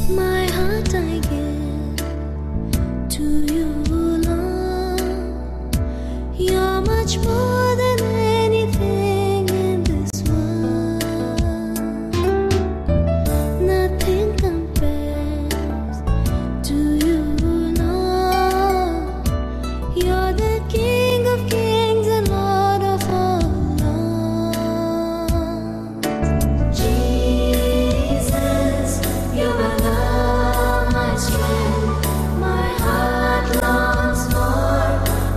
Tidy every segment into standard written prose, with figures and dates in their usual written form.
My heart I give to you, Lord. You're much more than anything in this world. Nothing compares to you, Lord. You're the King of kings and Lord of all lords. Jesus, you're my love, my strength. My heart longs for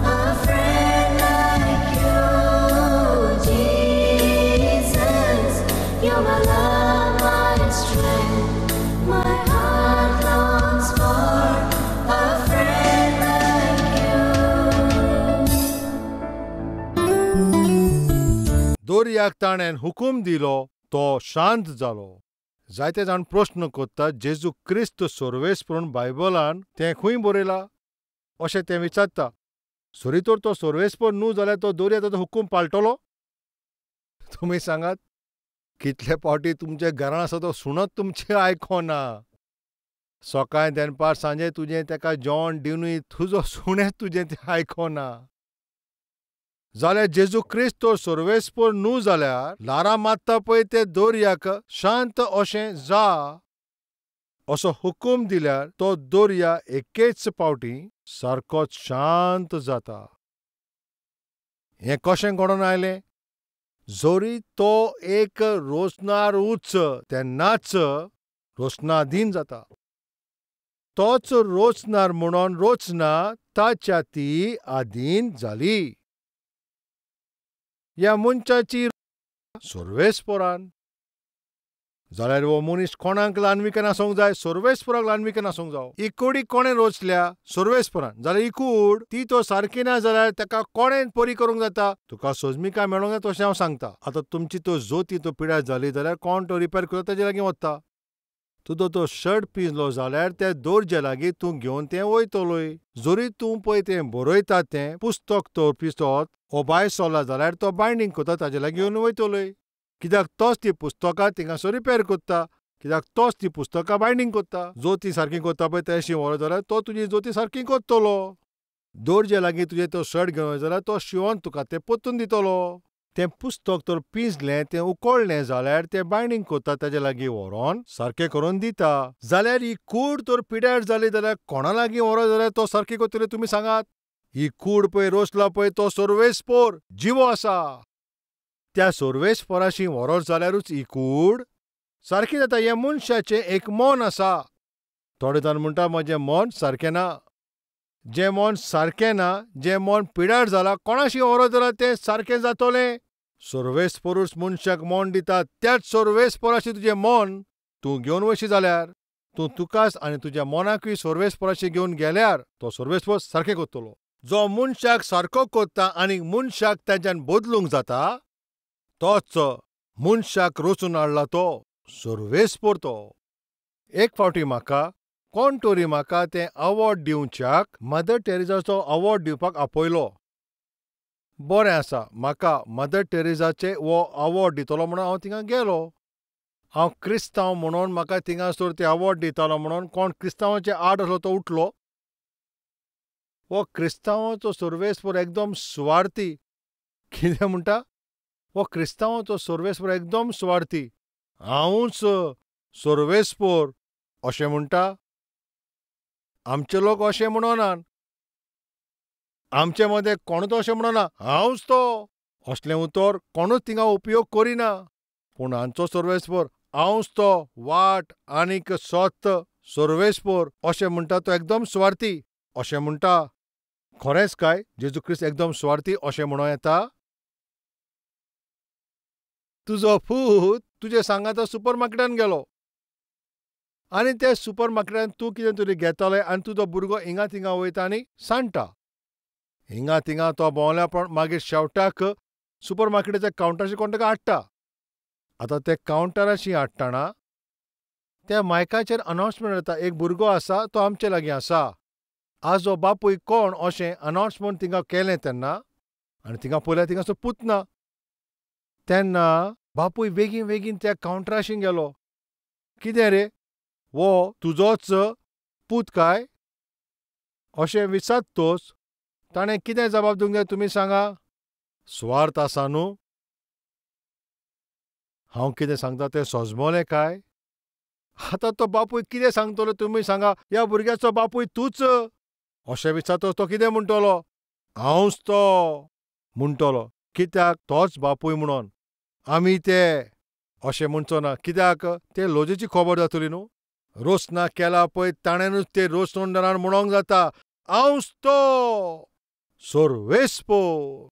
a friend like you. Jesus, you're my love, my strength. My heart longs for a friend like you. दोरयाक ताणें हुकूम दिलो तो शांत जालो. जायते जाण प्रस्न करतात, जेजू क्रिस्त सोर्वेस्पर बायबलान तें खंय बरयलां अशें तें विचारता. सरी तर तो सोर्वेस्पर न्हू जाल्यार तो दोरया ताचो हुकूम पाळटलो? तुमी सांगात, कितले फावटी तुमच्या घरान आसा तो सुणत तुमचें आयकोना. सकाळीं दनपार सांजे तुजें तेका जेवण दिवनूय तुजो सुणें तुजें तें आयकोना. जाल्यार जेजू क्रिस्त तो सोर्वेस्पर न्हू जाल्यार ल्हारां मारता पळय ते दोरयाक शांत अशें जा असो हुकूम दिल्यार तो दोरया एकेच फावटी सारकोच शांत जाता. हें कशें घडोवन आयलें? जरी तो एक रोसनारूच तेन्नाच रोसनाधीन जाता. तोच रोसनार म्हणून रोचना ताच्या ती आधीन जाली. ह्या मनशाची सोर्वेस्परान जाल्यार हो मनीस कोणाक ल्हानविकेन आसूंक जाय? सोर्वेस्पराक ल्हानविकेन आसूंक जावो. ही कोडी कोणें रोचल्या? सोर्वेस्परान. जाल्यार ही कूड ती तो सारकी ना जाल्यार ताका कोणें बरी करूंक जाता? तुका सोजमिकाय मेळोंक जाय तशें हांव सांगता. आतां तुमची तो जोती तो पिड्यार जाली जाल्यार कोण तो रिपेर करता ताजे लागीं वता. तुजो तो शर्ट पिंजलो जाल्यार त्या दोरजे लागीं तूं घेवन तें वयतलोय. जरी तूं पळय तें बरयता तें पुस्तक तो पिसत हो भायर सरला जाल्यार तो बायंडींग करता ताजे लागीं घेवन वयतलोय. कित्याक तोच ती पुस्तकां थिंगासर रिपेर करता, कित्याक तोच ती पुस्तकां बायंडींग करता. जोती सारकी करता पळय तेशी व्हरत जाल्यार तो तुजी जोती सारकी करतलो. दोरजे लागीं तुजें तो शर्ट घेवन वयता जाल्यार तो शिंवोन तुका तें परतून दितलो. तें पुस्तक तर पिंजलें तें उकळ्ळें जाल्यार तें बायंडींग करता ताजे लागीं व्हरोन सारकें करून दिता. जाल्यार ही कूड तर पिड्यार जाली जाल्यार कोणा लागीं व्हरत जाल्यार तो सारकी करतलो तुमी सांगात. ही कूड पळय रोसला पळय तो सोर्वेस्पोर जिवो आसा. त्या सोर्वेस्पोराशी व्हरत जाल्यारूच ही कूड सारकी जाता. हें मनशाचें एक मन आसा. थोडे जाण म्हणटा म्हजें मन सारकें ना. जें मन सारकें ना, जें मन पिड्यार जालां, कोणाशी व्हरत जाल्यार तें सारकें जातलें? सोर्वेस्पोरूच मनशाक मन दिता. त्याच सोर्वेस्पोराशी तुजें मन तूं घेवन वयशी जाल्यार तूं तुकाच आनी तुज्या मनाकूय सोर्वेस्पोराशी घेवन गेल्यार तो सोर्वेस्पोर सारकें करतलो. जो मनशाक सारको करता आनी मनशाक ताच्यान बदलूंक जाता तोच मनशाक रचून हाडला तो सोर्वेस्पोर. तो एक फावटी म्हाका कोण तरी म्हाका तें अवॉर्ड दिवच्याक मदर टेरेसाचो अवॉर्ड दिवपाक आपयलो. बरें आसा, म्हाका मदर टेरेसाचे हो अवॉर्ड दितलो म्हणून हांव थिंगा गेलो. हांव क्रिस्तांव म्हणून म्हाका थिंगासर ते अवॉर्ड दितालो म्हणून कोण क्रिस्तांवाचे आड आसलो तो उठलो. हो क्रिस्तांवाचो सोर्वेस्पोर एकदम सुवार्थी. कितें म्हणटा? हो क्रिस्तांवाचो सोर्वेस्पोर एकदम सुवार्थी. हांवूच सोर्वेस्पोर अशें म्हणटा? आमचे लोक अशें म्हणनात. आमचे मदें कोणूच अशें म्हणना हांवूच तो. असलें उतर कोणूच थिंगा उपयोग करिना. पूण हांचो सोर्वेस्पोर हांवूच तो वाट आनीक सत सोर्वेस्पोर अशें म्हणटा तो एकदम सुवार्थी अशें म्हणटा. खरेंच काय जेजू क्रिस्त एकदम सुवार्थी अशें म्हणूं येता? तुजो पूत तुजे सांगाता सुपर मार्केटान गेलो आनी त्या सुपर मार्केटान तूं कितें तरी घेतालें आनी तुजो भुरगो हिंगा थिंगा वयता आनी सांडटा. हिंगा थिंगा तो भोंवल्या पण मागीर शेवटाक सुपर मार्केटाच्या कावंटराचेर कोण ताका हाडटा. आतां ते कावंटराशी हाडटना त्या मायकाचेर अनावन्समेंट जाता, एक भुरगो आसा तो आमचे लागीं आसा, आजो बापूय कोण अशें अनावन्समेंट थिंगा केलें तेन्ना आनी थिंगा पळयल्यार थिंगासो पूत ना. तेन्ना बापूय बेगीन बेगीन त्या कावंटराशी गेलो. कितें रे, वो तुजोच पूत काय अशें विचारतोच ताणें कितें जबाब दिवंक जाय तुमी सांगा? सुवार्थ आसा न्हू? हांव कितें सांगता तें सजमलें काय? आतां तो बापूय कितें सांगतलो तुमी सांगा? ह्या भुरग्याचो बापूय तूंच अशें विचारतोच तो कितें म्हणटलो? हांवच तो म्हणटलो. कित्याक? तोच बापूय म्हणून आमी ते अशें म्हणचो ना. कित्याक? ते लजेची खबर जातली न्हू. रोसना केला पळय ताणेंनूच ते रोसणदारान म्हणोंक जाता हांवच तो सर्वेस्पोर.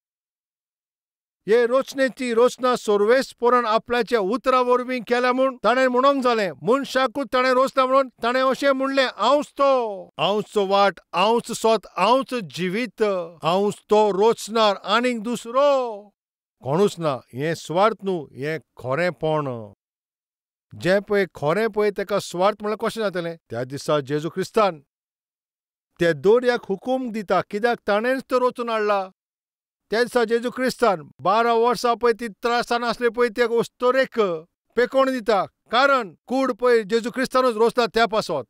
हे रचनेची रचना सर्वेस्पोरान आपल्याच्या उतरा वरवीं केल्या म्हूण ताणें म्हणोंक जालें. मनशाकूच ताणें रचना म्हणून ताणें अशें म्हणलें हांवच तो, हांवच वाट, हांवच सत, हांवच जिवीत, हांवच तो रचणार, आनीक दुसरो कोणूच ना. हें स्वार्थ न्हू, हें खरेंपण. जें पळय खरें पळय ताका स्वार्थ म्हणल्यार कशें जातलें? त्या दिसा जेजू क्रिस्तान त्या दोरयाक हुकूम दिता, कित्याक ताणेंच तो रचून हाडला. त्या दिसा जेजू क्रिस्तान 12 वर्सां पळय ती त्रासान आसले पळय ते अस्तोरेक पेकोण दिता, कारण कूड पळय जेजू क्रिस्तानूच रोसला त्या पासत.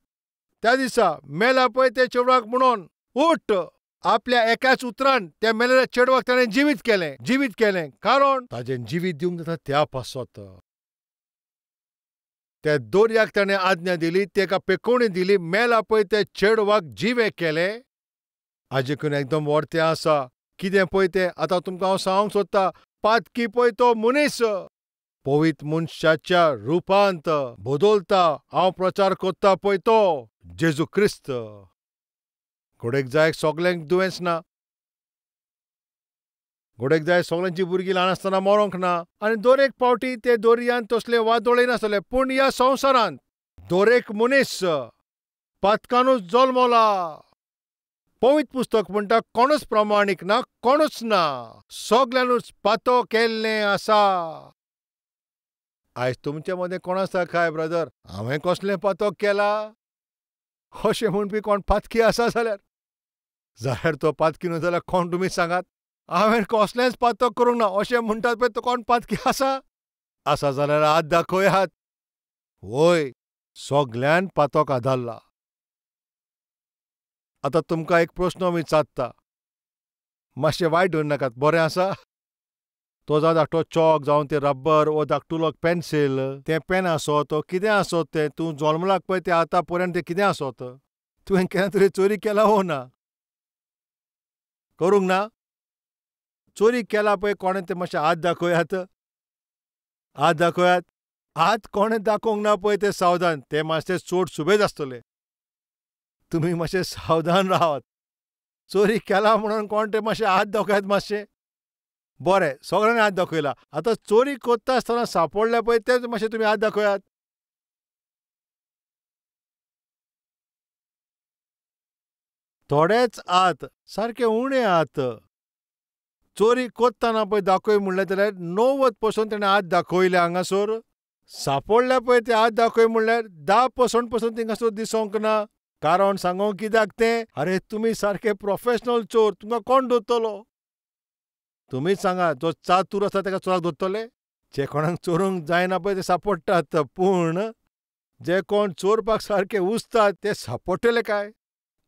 त्या दिसा मेला पळय त्या चेडवाक म्हणून उठ, आपल्या एकाच उतरान त्या मेलेल्या चेडवाक ताणें जिवीत केलें, जिवीत केलें, कारण ताजें जिवीत दिवंक जाता त्या पासत. त्या दोरयाक ताणें आज्ञा दिली, ताका पेकोवणी दिली, मेला पळय त्या चेडवाक जिवें केलें. आजेकून एकदम वर्तें आसा कितें पळय तें आतां तुमकां हांव सांगूंक सोदता. पातकी पळय तो मनीस पवित्र मनशाच्या रुपांत बदलता. हांव प्रचार करता पळय तो जेजू क्रिस्त. घोडेक जाय सगल्यांक दुयेंस ना, घोडेक जाय सगल्यांची भुरगीं ल्हान आसतना मरोंक ना, आनी दर एक फावटी ते दर्यांत तसले वादोळय नासले. पूण ह्या संवसारांत दरेक मनीस पातकानूच जल्मला. पवित्र पुस्तक म्हणटा कोणूच प्रमाणीक ना, कोणूच ना, सगल्यांनूच पातो केल्लें आसा. आयज तुमचे मदें कोण आसा काय ब्रदर हांवें कसलें पातक केला अशें म्हणपी कोण पातकी आसा जाल्यार, जाल्यार तो पातकी न्हू जाल्यार कोण तुमी सांगात? हांवें कसलेंच पातक करूंक ना अशें म्हणटात पळय तो कोण पातकी आसा? आसा जाल्यार हात दाखयात. वय, सगल्यान पातक आदारला. आतां तुमकां एक प्रस्न विचारता, मातशें वायट धरून नाकात, बरें आसा? तो जावं धाकटो चॉक, जावं तें रब्बर वो धाकटुलो पेन्सील, तें पेन आसत कितें आसत तें, तूं जल्मलाक पळय तें आतां पर्यंत तें कितें आसत, तुवें केन्ना तरी चोरी केला वो ना? करूंक ना? चोरी केला पळय कोणें तें मातशें हात दाखयात, हात दाखयात. हात कोणें दाखोवंक ना पळय तें सावधान, तें मातशें चोड सुबेज आसतलें, तुमी मातशें सावधान रावात. चोरी केला म्हणून कोण तें मातशें हात दाखयात मातशें. बरें, सगळ्यांनी हात दाखयला. आतां चोरी करता आसतना सांपडले पळय तेच मातशें तुमी हात दाखयात. थोडेच हात, सारके उणे हात. चोरी करतना पळय दाखय म्हणलें जाल्यार 90% ताणें हात दाखयले हांगासर. सांपडले पळय ते हात दाखय म्हणल्यार 10% पसून थिंगासर दिसोंक ना. कारण सांगो कित्याक तें? अरे तुमी सारके प्रोफेशनल चोर, तुमकां कोण धरतलो? तुमीच सांगा, जो चातूर आसा ताका चोराक धरतले? जे कोणाक चोरूंक जायना पळय ते सांपडटात, पूण जे कोण चोरपाक सारके उस्तात ते सांपडटले काय?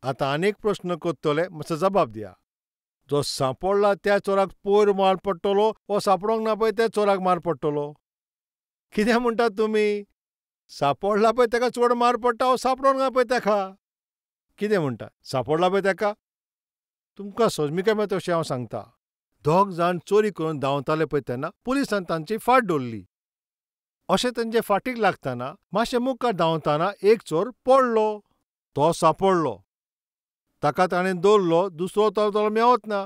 आतां आनीक प्रस्न करतले, मातसो जबाब दिया. जो सांपडला त्या चोराक पयर मार पडटलो वो सांपडोंक ना पळय त्या चोराक मार पडटलो? कितें म्हणटात तुमी? सांपडला पळय ताका चड मार पडटा वो सांपडोंक ना पळय ताका? कितें म्हणटा? सांपडला पळय ताका? तुमकां सजमिकाय मेळटा तशें हांव सांगता. दोग जाण चोरी करून धांवताले पळय तेन्ना पुलिसान तांची फाट दवरली. अशें तांचे फाटीक लागतना मातशें मुखार धांवतना एक चोर पडलो, तो सांपडलो, ताका ताणें दवरलो. दुसरो तो मेवत ना,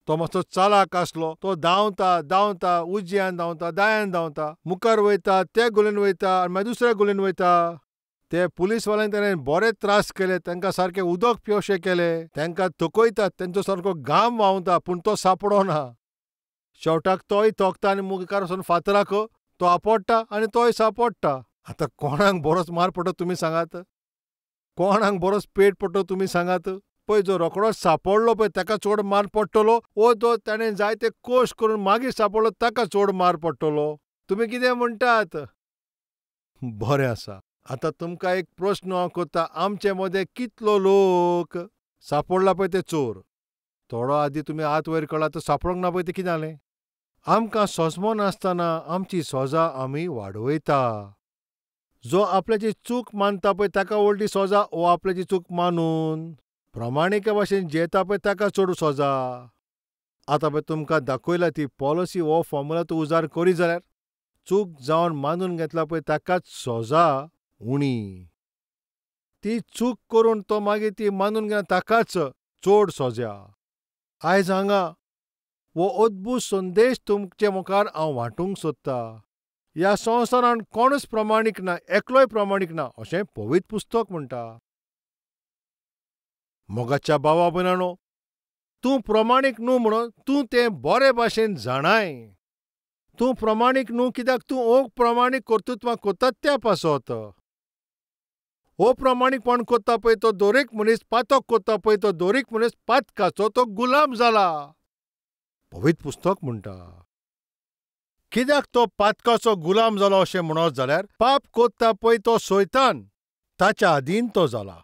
तो मातसो चालाक आसलो, तो धांवता धांवता उजव्यान धांवता दायान धांवता, मुखार वयता त्या गोलयेन वयता आनी मागीर दुसऱ्या गोलयेन वयता. ते पुलीसवाल्यांनी ताणें बरे त्रास केले, तांकां सारके उदक पिवशें केलें, तांकां थकयतात, तांचो सारको घाम व्हांवता, पूण तो सांपडना. शेवटाक तोय थकता आनी मुखार वचून फातराक तो आपडटा आनी तोय सांपडटा. आतां कोणाक बरोच मार पडटा तुमी सांगात? कोणाक बरोच पेट पडटलो तुमी सांगात? पळय जो रोकडोच सांपडलो पळय ताका चड मार पडटलो वो जो ताणें जायते कोश करून मागीर सांपडलो ताका चड मार पडटलो? तुमी कितें म्हणटात? बरें आसा. आतां तुमकां एक प्रस्न हांव करता, आमचे मदें कितलो लोक सापडला पळय ते चोर? थोडो आदीं तुमी हात वयर काडला तो सापडोंक ना पळय तें कितें जालें? आमकां सोजमो नासतना आमची सोजा आमी वाडयता. जो आपल्याची चूक मानता पळय ताका व्हडली सोजा, वो आपल्याची चूक मानून प्रमाणिका भाशेन जियेता पळय ताका चड सोजा. आतां पळय तुमकां दाखयला ती पॉलिसी हो फॉर्मुला तूं उजार करी जाल्यार चूक जावन मानून घेतला पळय ताकाच सोजा उणी. ती चूक करून तो मागीर ती मानून घेना ताकाच चड सोज्या. आयज हांगा हो अद्भूत संदेश तुमचे मुखार हांव वांटूंक सोदतां. ह्या संवसारांत कोणूच प्रमाणीक ना, एकलोय प्रमाणीक ना अशें पवित्र पुस्तक म्हणटा. मोगाच्या भावा भयणांनो, तूं प्रमाणीक न्हू म्हणून तूं तें बरे भाशेन जाणाय. तूं प्रमाणीक न्हू कित्याक तूं अप्रमाणीक कर्तृत्वां करता त्या पासत. अप्रमाणीकपण करता पळय तो दरेक मनीस पातक करता पळय तो दरेक मनीस पातकाचो तो गुलाम जाला. पवित्र पुस्तक म्हणटा. कित्याक तो पातकाचो गुलाम जालो अशें म्हणत जाल्यार पाप करता पळय तो सैतान, ताच्या अधीन तो जाला.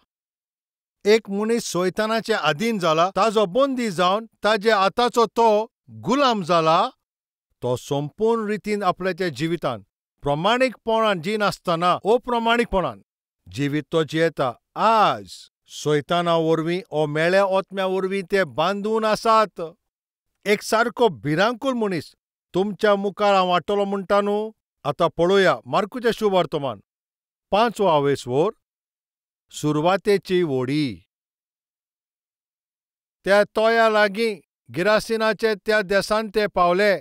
एक मनीस सैतानाचे अधीन जाला, ताजो बंदी जावन ताजे हाताचो तो गुलाम जाला. तो संपूर्ण रितीन आपल्याच्या जिवितान प्रमाणीकपणान जिनासतना अप्रमाणीकपणान जिवीत तो जियेता. आज सैताना वरवीं ओ मेळ्या ओतम्या वरवीं ते बांदून आसात. एक सारको भिरांकूळ मनीस तुमच्या मुखार हांव वाडटलो म्हणटा न्हू. आतां पळोवया मार्कुचें शुभ वर्तमान 5वो आवेसवर सुरवातेची वोडी. त्या तोया लागीं गिरासिनाचे त्या देसान ते पावले.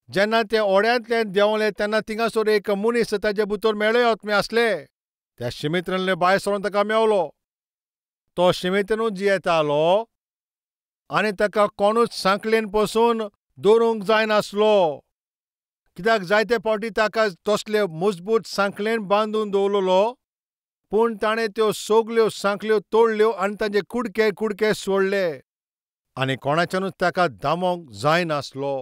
जेन्ना ते ओड्यांतल्यान देंवले तेन्ना थिंगासर एक मनीस ताजे भितर मेळे ओतमे आसले. त्या शिमेत्रेंतले भायर सरून ताका मेवलो. तो शिमेत्रेनूच जियेतालो आनी ताका कोणूच सांकळेन पसून दवरूंक जायनासलो. कित्याक जायते फावटी ताका तसले मजबूत सांकळेन बांदून दवरलेलो, पूण ताणें त्यो सगल्यो सांकळ्यो तोडल्यो आनी ताजे कुडके कुडके सोडले आनी कोणाच्यानूच ताका दामोंक जायनासलो.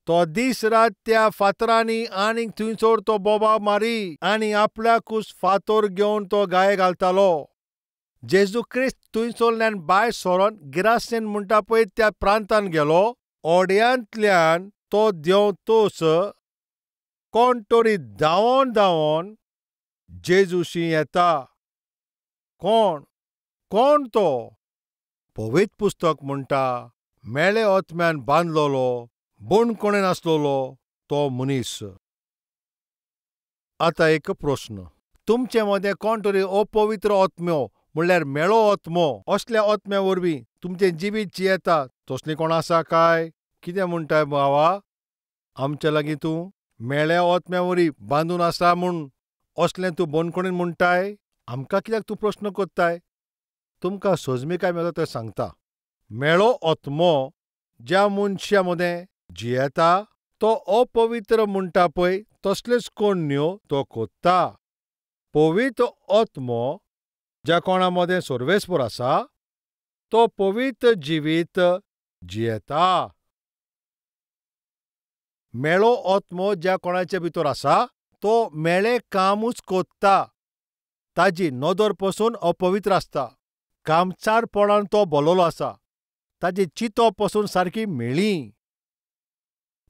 तो दीस रात त्या फातरांनी आनीक थंयसर तो बोबा मारी आनी आपल्याकूच फातर घेवन तो गाये घालतालो. जेजू क्रिस्त थंयसरल्यान भायर सरोन गिरासेन म्हणटा पळय त्या प्रांतान गेलो. ओड्यांतल्यान तो देंवतोच कोण तरी धांवोन धांवोन जेजूशी येता. कोण कोण तो? पवित्र पुस्तक म्हणटा मेळे ओतम्यान बांदलोलो बणकोणेन आसलोलो तो मनीस. आतां एक प्रस्न, तुमचे मदें कोण तरी अपवित्र ओतम्यो म्हणल्यार मेळो ओतमो असल्या ओतम्या वरवीं तुमचें जिवीत जियेता तसली कोण आसा काय? कितें म्हणटाय भावा, आमच्या लागीं तूं मेळ्या ओतम्या वरी बांदून आसा म्हूण असलें तूं बंदखणीन म्हणटाय? आमकां कित्याक तूं प्रस्न करताय? तुमकां सोजमिकाय मेळटा तें सांगता. मेळो ओतमो ज्या मनशा मदें जियेता तो अपवित्र म्हणटा पळय तसल्योच कोण्ण्यो तो कोत्ता. पवित्र ओतमो ज्या कोणा मदें सर्वेस्पर आसा तो पवित्र जिवीत जियेता. मेळो ओतमो ज्या कोणाचे भितर आसा तो मेळे कामूच कोत्ता. ताजी नदर पसून अपवित्र आसता. कामचारपणान तो बोललो आसा. ताजी चिंतप पसून सारकी मेळी,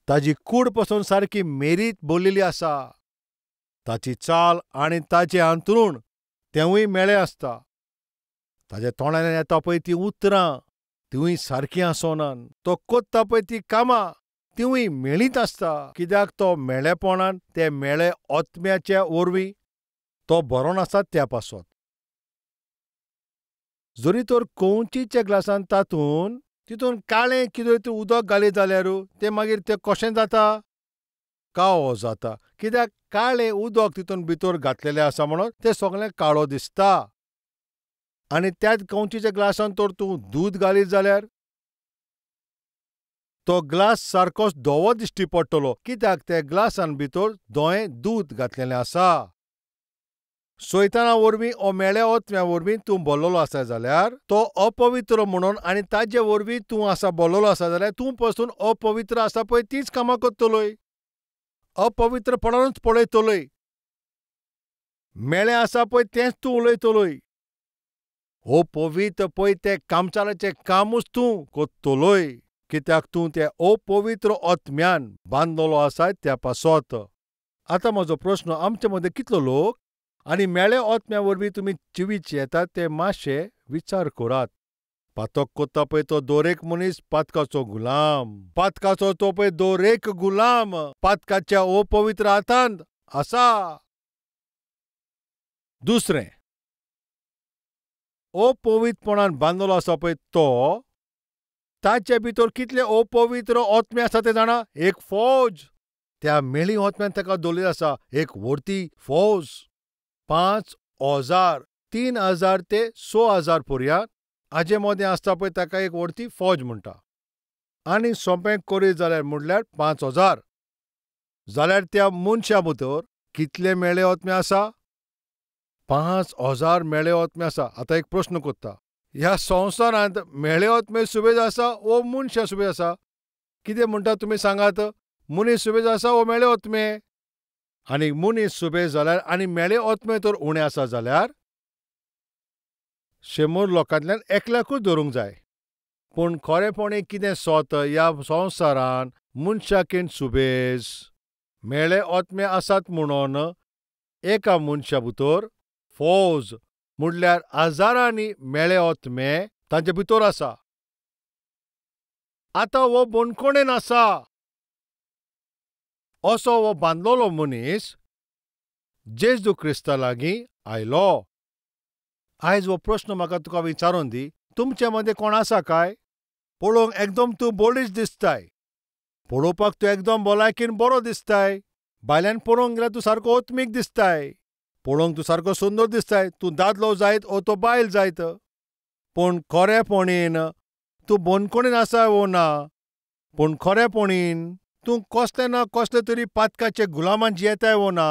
ताजी कूड पसून सारकी मेरीत बोल्लेली आसा. ताची चाल आनी ताचें अंतरूण तेंवूय मेळें आसता. ताज्या तोंडांतल्यान येता पळय तीं उतरां तिवूय सारकीं आसनात. तो कोत्ता पळय तीं कामां तिवूय मेळीत आसता. कित्याक तो मेळेपणान ते मेळे ओतम्याचे वरवीं तो बरोन आसा त्या पासत. जरी तर कंवचीच्या ग्लासान तातूंत तितून काळें कितें उदक घालीत जाल्यार तें मागीर तें कशें जाता? काळो जाता. कित्याक काळें उदक तितून भितर घातलेलें आसा म्हणून तें सगळें काळो दिसता. आनी त्याच कंवचीच्या ग्लासान तर तूं दूद घालीत जाल्यार तो ग्लास सारकोच धवो दिश्टी पडटलो. कित्याक त्या ग्लासान भितर धवें दूद घातलेलें आसा. सैताना वरवीं ओ मेळ्या ओतम्या वरवीं तूं बोल्लोलो आसा जाल्यार तो अपवित्र म्हणून आनी ताजे वरवीं तूं आसा बोल्लोलो आसा जाल्यार तूं पसून अपवित्र आसा पळय तीच कामां करतलोय, अपवित्रपणानूच पळयतलोय. मेळें आसा पळय तेंच तूं उलयतलोय. हो पवित्र पळय तें कामचाराचें कामूच तूं कोत्तलोय, कित्याक तूं त्या अपवित्र आत्म्यान बांदलेलो आसाय त्या पासत. आतां म्हजो प्रस्न, आमचे मदें कितलो लोक आनी मेळे आत्म्या वरवीं तुमी जिवीत येतात ते मातशे विचार करात. पातक कोत्ता पळय तो दरेक मनीस पातकाचो गुलाम. पातकाचो तो पळय दरेक गुलाम पातकाच्या अपवित्र हातांत आसा. दुसरें, अपवित्रपणान बांदलेलो आसा पळय तो, ताचे भितर कितले अपवित्र आत्मे आसा ते जाणा? एक फौज. त्या मेळी आत्म्यान ताका दवरिल्ली आसा एक व्हडती फौज. 5,000, 3,000 ते 6,000 पर्यंत हाजे मदें आसता पळय ताका एक व्हडती फौज म्हणटा. आनी सोंपें करीत जाल्यार म्हणल्यार 5,000. जाल्यार त्या मनशा भितर कितले मेळे आत्मे आसा? 5,000 मेळे आत्मे आसा. आतां एक प्रस्न कोत्ता, ह्या संवसारांत मेळे आत्मे सुबेज आसा वो मनशां सुबेज आसा? कितें म्हणटा तुमी सांगात? मनीस सुबेज आसा वो मेळे आत्मे? आनी मनीस सुबेज जाल्यार आनी मेळे आत्मे तर उणें आसा जाल्यार 100 लोकांतल्यान एकल्याकूच धरूंक जाय. पूण खरेपणी कितें सोत, ह्या संवसारान मनशाकेन सुबेज मेळे आत्मे आसात म्हणून एका मनशा भितर फौज म्हणल्यार हजारांनी मेळे आत्मे तांचे भितर आसा. आतां हो बंदखणेन आसा. असो हो बांदलेलो मनीस जेजू क्रिस्ता लागीं आयलो. आयज हो प्रस्न म्हाका तुका विचारून दी, तुमचे मदें कोण आसा काय? पळोवंक एकदम तूं बळिश्ट दिसताय, पळोवपाक तूं एकदम भलायकेन बरो दिसताय, भायल्यान पळोवंक गेल्यार तूं सारको आत्मीक दिसताय, पळोवंक तूं सारको सुंदर दिसताय, तूं दादलो जायत ओ तो बायल जायत, पूण खरेपणीन तूं बंदखणीन आसा वो ना, पूण खरेपणीन तूं कसले ना कसले तरी पातकाचे गुलामान जियेताय वो ना?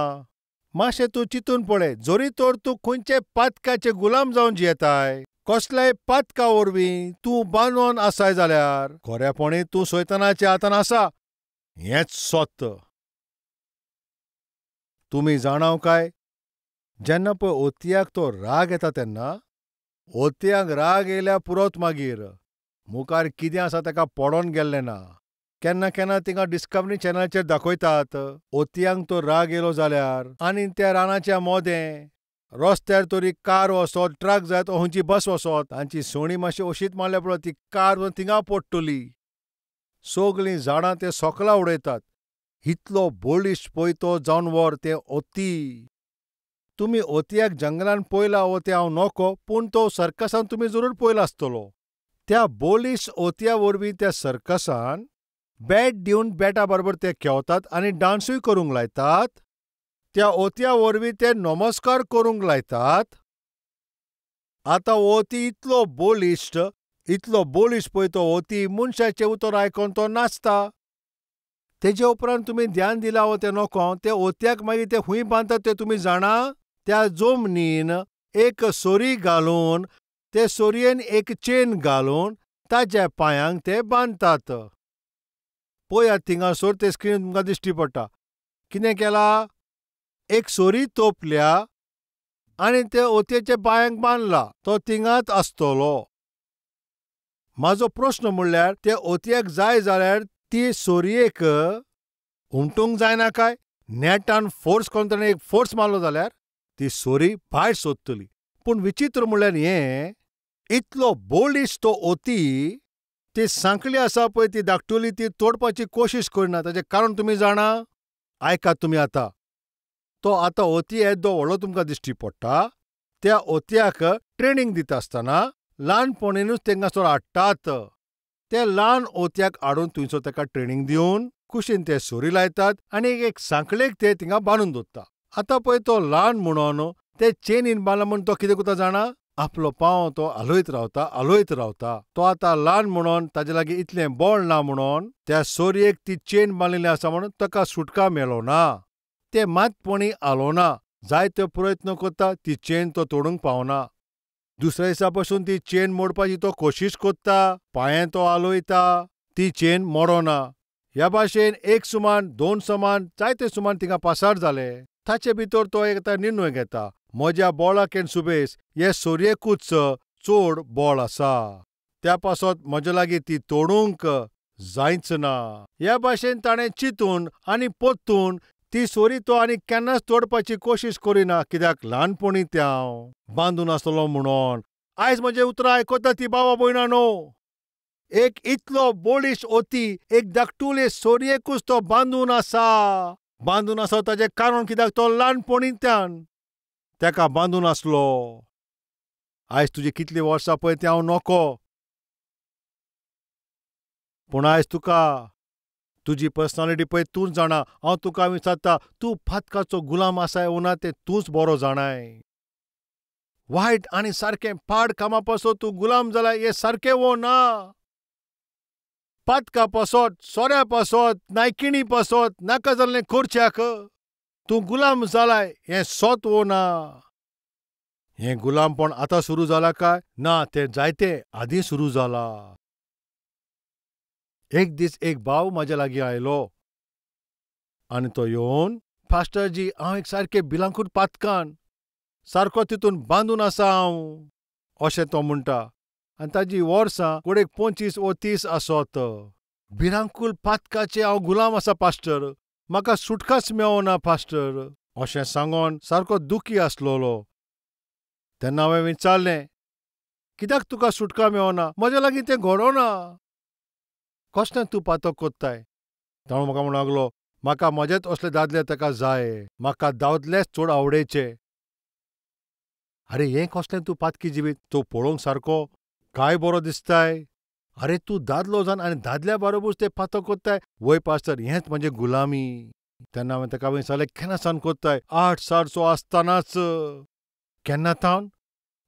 मातशें तूं चिंतून पळय, जरी तर तूं खंयचे पातकाचे गुलाम जावन जियेताय, कसल्याय पातका वरवीं तूं बांदून आसाय जाल्यार खरेपणी तूं सैतानाच्या हातान आसा. हेंच सत. तुमी जाणाव काय, जेन्ना पळय ओतयाक तो राग येता तेन्ना ओतयाक राग येयल्यार पुरोत, मागीर मुखार कितें आसा ताका पडोन गेल्लें ना. केन्ना केन्ना तिंगा डिस्कवरी चॅनलाचेर दाखयतात, ओतयांक तो राग येयलो जाल्यार आनी त्या रानाच्या मोदें रस्त्यार तरी कार वचत, ट्रक जायत, खंयची बस वचत, तांची सणी मातशी अशीच मारल्यार पुरो, ती कार थिंगा पडटली. सगळीं झाडां ते सोकलां उडयतात. इतलो बळिश्ट पळय तो जानवर, तें ओती. तुमी ओतयाक जंगलान पळयला वो तें हांव नको, पूण तो सर्कसान तुमी जरूर पळयला आसतलो. त्या बळिश्ट ओतया वरवीं त्या सर्कसान बॅट दिवन बॅटा बरोबर ते खेळतात आनी डान्सूय करूंक लायतात. त्या ओतया वरवीं ते नमस्कार करूंक लायतात. आतां ओती इतलो बळिश्ट, इतलो बळिश्ट पळय तो ओती मनशाचें उतर आयकून तो नाचता. तेजे उपरांत तुमी ध्यान दिलां वो तें नको, ते ओतयाक मागीर ते खूंय बांदतात ते तुमी जाणा? त्या जमनीन एक सोरी घालून, ते सोरयेन एक चेन घालून ताज्या पांयांक ते बांदतात. पळयात थिंगासर ते स्क्रीन तुमकां दिश्टी पडटा. कितें केलां? एक सोरी तोपल्या आनी ते ओतयेच्या पांयांक बांदला. तो थिंगाच आसतलो. म्हाजो प्रस्न म्हणल्यार ते ओतयेक जाय जाल्यार ती सोरयेक हुमटूंक जायना काय? नेटान फोर्स करून ताणें एक फोर्स मारलो जाल्यार ती सोरी भायर सोदतली. पूण विचित्र म्हणल्यार हें, इतलो बळिश्ट तो ओती, ती सांखळी आसा पळय ती धाकटुली, ती तोडपाची कोशिश करिना. ताचें कारण तुमी जाणा? आयकात तुमी आतां. तो आतां ओती येदो व्हडलो तुमकां दिश्टी पडटा. त्या ओतयाक ट्रेनींग दिता आसतना ल्हानपणीनूच तेंकासर हाडटात. त्या ल्हान ओतयाक हाडून थंयसर ताका ट्रेनींग दिवन कुशीन ते सोरी लायतात आनी एक सांखळेक ते थिंगा बांदून दवरता. आतां पळय तो ल्हान म्हणून ते चेनीन बांदला म्हूण तो कितें करता जाणा? आपलो पांव तो हालयत रावता, हालयत रावता. तो आतां ल्हान म्हणून ताजे लागीं इतलें बळ ना म्हणून त्या सोरयेक ती चेन बांदिल्ली आसा म्हणून ताका सुटका मेळो ना. ते मातपणी हालोना. जायते प्रयत्न करता, ती चेन तो तोडूंक पावना. दुसऱ्या दिसा पासून ती चेन मोडपाची तो कोशिश करता, पांयें तो हालयता, ती चेन मोडना. ह्या भाशेन एक सुमान, दोन सुमान, जायते सुमान थिंगा पासार जाले. ताचे भितर तो एकदां निर्णय घेता, म्हज्या बोळाक सुबेस हे सोरयेकूच चड बोळ आसा, त्या पासत म्हजे लागीं ती तोडूंक जायच ना. ह्या भाशेन ताणें चिंतून आनी परतून ती सोरी तो आनी केन्नाच तोडपाची कोशिश करिना, कित्याक ल्हानपणी तें हांव बांदून आसलो म्हणून. आयज म्हजें उतरां आयकता ती बाबा भयणा न्हू, एक इतलो बोळीश ओती एक धाकटुले सोरयेकूच तो बांदून आसा. बांदून आसा ताजें कारण कित्याक तो ल्हानपणींतल्यान तेका बांदून आसलो. आयज तुजी कितलीं वर्सां पळय तें हांव नको, पूण आयज तुका तुजी पर्सनॅलिटी पळय तूंच जाणा. हांव तुका विचारता, तूं फातकाचो गुलाम आसाय वो ना तें तूंच बरो जाणाय. वायट आनी सारकें पाड कामा पासत तूं गुलाम जालाय हें सारकें वो ना? पातका पासत, सोऱ्या पासत, नायकिणी पासत, नाका जाल्लें करच्याक तूं गुलाम जालाय हें सत वो ना? हें गुलामपण आतां सुरू जालां काय ना? तें जायते आदीं सुरू जालां. एक दीस एक भाव म्हज्या लागीं आयलो आनी तो येवन, पास्टरजी हांव एक सारकें भिलांकूट पातकान सारको तितून बांदून आसा हांव, अशें तो म्हणटा. आनी ताजी वर्सां घडये 25 वो 30 आसत. भिरांकूल पातकाचें हांव गुलाम आसा पास्टर, म्हाका सुटकाच मेवना पास्टर, अशें सांगोन सारको दुखी आसलोलो. तेन्ना हांवें विचारलें, कित्याक तुका सुटका मेवना? म्हज्या लागीं तें घडोना, कसलें तूं पातक कोत्ताय? तो म्हाका म्हणूंक लागलो, म्हाका म्हजेच असले दादले ताका जाय, म्हाका दादलेच चड आवडेचे. आरे हें कसलें तूं पातकी जिवीत, तूं पळोवंक सारको काय बरो दिसताय, आरे तूं दादलो जावन आनी दादल्या बरोबरूच तें पातक कोत्ताय. वय पास्टर, हेंच म्हजें गुलामी. तेन्ना हांवें ताका विचारलें, केन्ना सावन कोत्ताय? 8 सारचो आसतनाच. केन्ना तावन?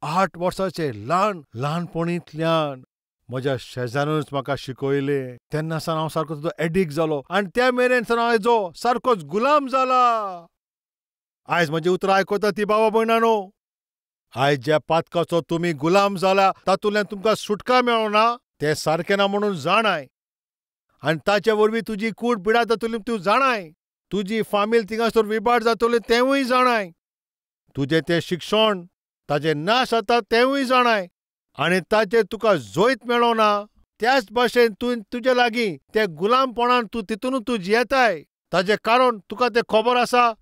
8 वर्सांचे ल्हान ल्हानपणींतल्यान म्हज्या शेजाऱ्यानूच म्हाका शिकयलें. तेन्ना सावन हांव सारको तुजो एडिक्ट जालो आनी त्या मेरेन सावन हांव हेजो सारकोच गुलाम जाला. आयज म्हजी उतरां आयकता ती बाबा भयणा न्हू, आयज ज्या पातकाचो तुमी गुलाम जाला तातूंतल्यान तुमकां सुटका मेळना तें सारकें ना म्हणून जाणाय, आनी ताचे वरवीं तुजी कूड पिडा जातली तूं जाणाय, तुजी फामील थिंगासर विबाड जातली तेंवूय जाणाय, तुजें तें शिक्षण ताजें नाश जाता तेंवूय जाणाय, आनी ताचेर तुका जैत मेळना. त्याच भाशेन तूं तुजे लागीं ते गुलामपणान तूं तितूनच तूं जियेताय, ताजें कारण तुका तें खबर आसा,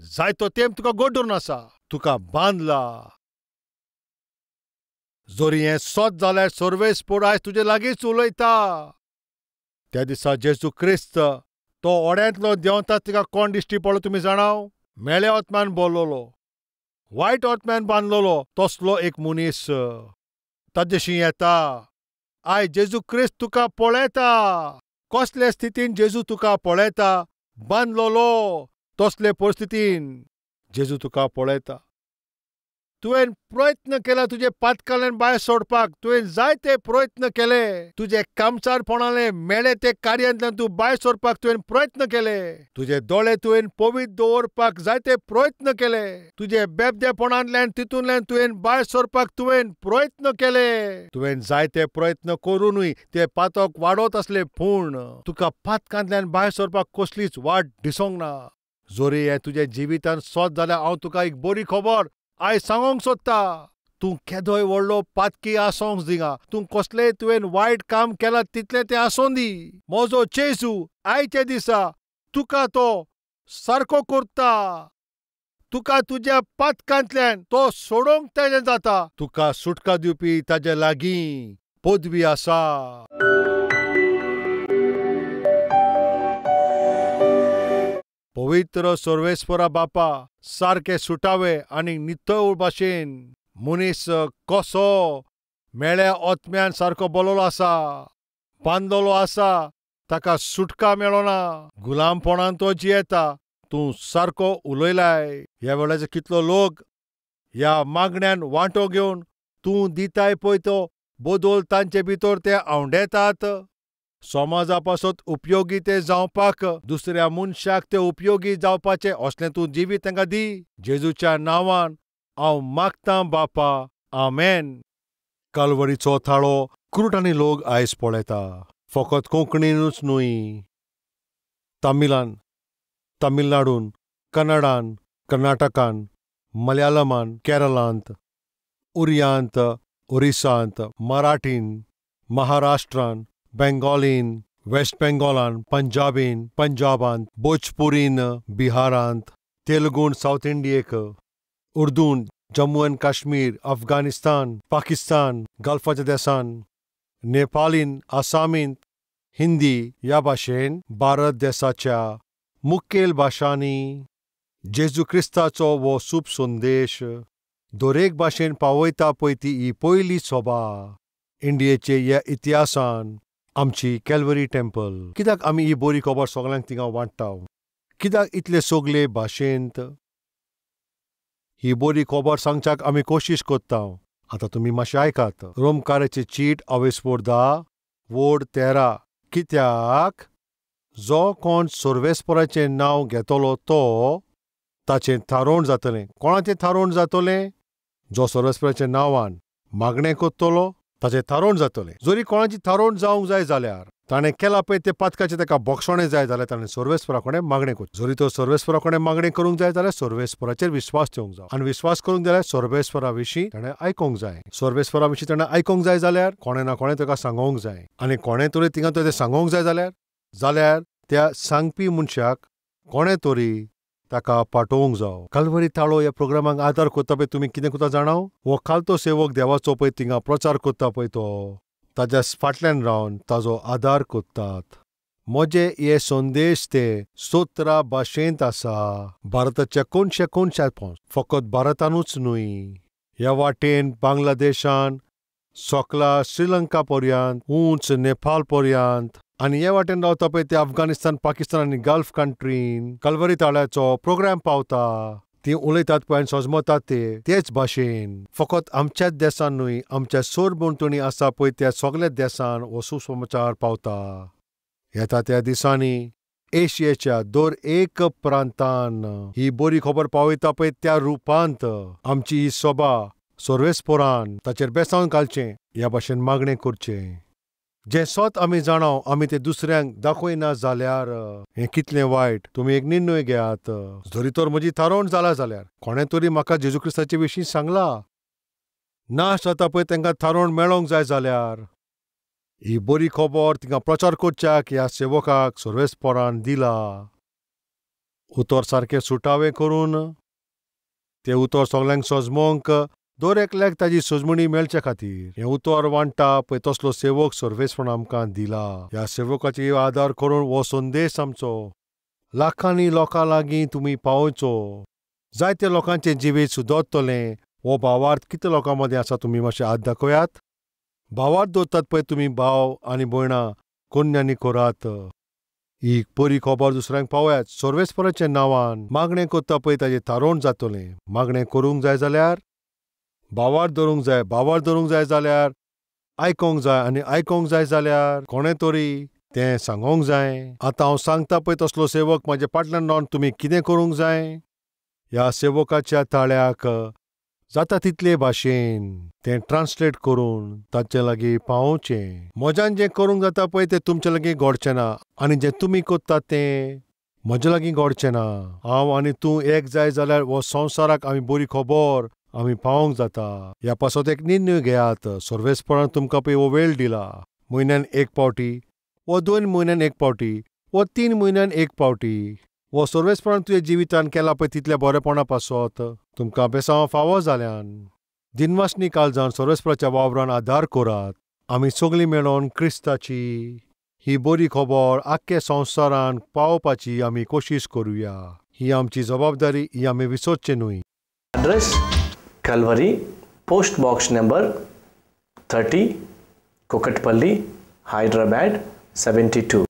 जायतो तेंप तुका गोड धरून आसा, तुका बांदला. जरी हें सत जाल्यार सर्वेस्पोर आयज तुजे लागींच उलयता. त्या दिसा जेजू क्रिस्त तो ओड्यांतलो देंवता, तिका कोण दिश्टी पडलो तुमी जाणाव? मेळे आत्म्यान बोल्लोलो, वायट आत्म्यान बांदलोलो तसलो एक मनीस ताजेशी येता. आयज जेजू क्रिस्त तुका पळयता. कसले स्थितीन जेजू तुका पळयता? बांदलोलो तसले परिस्थितीन जेजू तुका पळयता. तुवें प्रयत्न केला तुजे पातकाल्यान भायर सोडपाक, तुवें जायते प्रयत्न केले, तुजे कामचारपणाले मेळे ते कार्यांतल्यान तूं भायर सोडपाक तुवें प्रयत्न केले, तुजे दोळे तुवें पवित्र दवरपाक जायते प्रयत्न केले, तुजे बेबदेपणांतल्यान तितूंतल्यान तुवें भायर सोडपाक तुवें प्रयत्न केले. तुवें जायते प्रयत्न करुनूय ते पातक वाडत आसले, पूण तुका पातकांतल्यान भायर सोडपाक कसलीच वाट दिसोंक ना. जरी हें तुज्या जिवितान सत जाल्यार हांव तुका एक बरी खबर आयज सांगोंक सोदता. तूं केदोय व्हडलो पातकी आसोंक दिगा, तूं कसलेंय तुवें वायट काम केलां तितलें तें आसों दी, म्हजो जेजू आयच्या दिसा तुका तो सारको करता. तुका तुज्या पातकांतल्यान तो सोडोवंक ताजें जाता. तुका सुटका दिवपी ताजे लागीं पदवी आसा. पवित्र सर्वेस्परा बापा, सारके सुटावे आनी नितळ भाशेन मनीस कसो मेळ्या आत्म्यान सारको बोलोलो आसा, बांदलोलो आसा, ताका सुटका मेळना, गुलामपणान तो जियेता. तूं सारको उलयलाय. ह्या वेळाचो कितलो लोक ह्या मागण्यान वांटो घेवन तूं दिताय पळय तो बदल तांचे भितर ते आंवडेतात. समाजा पासत उपयोगी ते जावपाक, दुसऱ्या मनशाक ते उपयोगी जावपाचें असलें तूं जिवीत तांकां दी. जेजूच्या नांवान हांव मागतां बापा, आमेन. कालवरीचो थाळो क्रुटांनी लोक आयज पळयता, फकत कोंकणीनूच न्हय, तमिळान, तमिळनाडून, कन्नडान, कर्नाटकान, मलयालमान, केरळांत, उरियांत, ओरिसांत, मराठीन, महाराष्ट्रान, बेंगॉलीन, वेस्ट बेंगॉलान, पंजाबीन, पंजाबांत, भोजपुरीन, बिहारांत, तेलुगून सावथ इंडियेक, उर्दून जम्मू एंड काश्मीर, अफगाणिस्तान, पाकिस्तान, गल्फाच्या देसान, नेपालीन, आसामींत, हिंदी ह्या भाशेन भारत देसाच्या मुखेल भाशांनी जेजू क्रिस्ताचो हो सूप संदेश दरेक भाशेन पावयता पळय ती ही पयली सभा इंडियेचे ह्या इतिहासान आमची कॅल्वरी टेम्पल. कित्याक आमी ही बरी खबर सगळ्यांक थिंगा वांट्टा? कित्याक इतले सगळे भाशेंत ही बरी खबर सांगच्याक आमी कोशिश कोत्ता? आतां तुमी मातशें आयकात. रोमकाराची चीट अवेस्पोर 10 वोड 13. कित्याक जो कोण सर्वेस्पराचें नांव घेतलो तो ताचें थारोवण जातलें. कोणाचें थारोवण जातलें? जो सर्वेस्पराच्या नांवान मागणें कोत्तलो ताचें थारोवण जातलें. जरी कोणाची थारोवण जावंक जाय जाल्यार ताणें केलां पळय तें पातकाचें ताका बोगसणें जाय जाल्यार ताणें सर्वेस्परा कडेन मागणें करचें. जरी तो सर्वेस्परा कडेन मागणें करूंक जाय जाल्यार सर्वेस्पराचेर विस्वास ठेवंक जाय आनी विस्वास करूंक जाल्यार सर्वेस्परा विशीं ताणें आयकोंक जाय. सर्वेस्परा विशीं ताणें आयकोंक जाय जाल्यार कोणें ना कोणें ताका सांगोंक जाय आनी कोणें तरी थिंगा तें सांगोंक जाय जाल्यार त्या सांगपी मनशाक कोणें तरी ताका पाठोवंक जावो. कलवरी ताळो ह्या प्रोग्रामाक आदार कोत्ता पळय तुमी कितें कोत्ता जाणाव? हो खालतो सेवक देवाचो पळय थिंगा प्रचार कोत्ता पळय तो ताज्या फाटल्यान रावन ताजो आदार कोत्तात. म्हजे हे संदेश ते 17 भाशेंत आसा. भारताच्या कोनशे कोनशात पोंच, फकत भारतानूच न्हय, ह्या वाटेन बांगलादेशान, सोकला श्रीलंका पर्यंत, उंच नेपाळ पर्यंत आनी हे वाटेन रावता पळय ते अफगाणिस्तान, पाकिस्तान आनी गल्फ कंट्रीन कलवरी ताळ्याचो प्रोग्राम पावता. ती उलयतात पळय आनी सजमतात ते तेच भाशेन. फकत आमच्याच देसान न्हय, आमच्या सरभोंवतणी आसा पळय त्या सगळ्या देसान हो सुसमाचार पावता. येता त्या दिसांनी एशियेच्या दर एक प्रांतान ही बरी खबर पावयता पळय त्या रुपांत आमची ही सभा सर्वेस्पोरान ताचेर बेसावन घालचें ह्या भाशेन मागणें करचें. जें सत आमी जाणाव आमी तें दुसऱ्यांक दाखयना जाल्यार हें कितलें वायट. तुमी एक निर्णय घेयात. जरी तर म्हजी थारोवण जाला जाल्यार कोणें तरी म्हाका जेजू क्रिस्ताचे विशीं सांगलां ना जाता पळय तांकां थारोवण मेळोंक जाय जाल्यार ही बरी खबर तिंगा प्रचार करच्याक ह्या सेवकाक सर्वेस्परान दिला. उतर सारकें सुटावें करून तें उतर सगल्यांक सजमोंक दर एकल्याक ताजी सजमणी मेळचे खातीर हें उतर वांट्टा पळय तसलो सेवक सर्वेस्परान आमकां दिला. ह्या सेवकाची आदार करून हो संदेश आमचो लाखांनी लोकां लागीं तुमी पावोवचो. जायते लोकांचें जिवीत सुदरतलें. हो भावार्थ कितले लोकां मदीं आसा तुमी मातशें हात दाखयात. भावार्थ दवरतात पळय तुमी भाव आनी भयणां कोन्यांनी करात. ही बरी खबर दुसऱ्यांक पावयात. सर्वेस्पराच्या नांवान मागणें करता पळय ताजें थारोवण जातलें. मागणें करूंक जाय जाल्यार भावार्थ धरूंक जाय. भावार्थ धरूंक जाय जाल्यार आयकोंक जाय आनी आयकोंक जाय जाल्यार कोणें तरी तें सांगोंक जाय. आतां हांव सांगता पळय तसलो सेवक म्हाज्या फाटल्यान रावन तुमी कितें करूंक जाय? ह्या सेवकाच्या ताळ्याक जाता तितले भाशेन तें ट्रान्सलेट करून ताचे लागीं पावोवचें. म्हज्यान जें करूंक जाता पळय तें तुमचे लागीं घडचें ना आनी जें तुमी कोत्ता तें म्हज्या लागीं घडचें ना. हांव आनी तूं एक जाय जाल्यार हो संवसाराक आमी बरी खबर आमी पावोवंक जाता. ह्या पासत एक निर्णय घेयात. सर्वेस्परान तुमकां पळय हो वेळ दिला. म्हयन्यान एक पावटी वा 2 म्हयन्यान एक पावटी वा 3 म्हयन्यान एक पावटी हो सर्वेस्परान तुज्या जिवितान केला पळय तितल्या बरेपणा पासत तुमकां बेसांव फावो जाल्यान दिनवासनी काळजान सर्वेस्पराच्या वावरान आदार करात. आमी सगळीं मेळोन क्रिस्ताची ही बरी खबर आख्खे संवसारान पावोवपाची आमी कोशिश करुया. ही आमची जबाबदारी, ही आमी विसरचें न्हय. Address Calvary, post box number 30, Kukatpally, Hyderabad 72.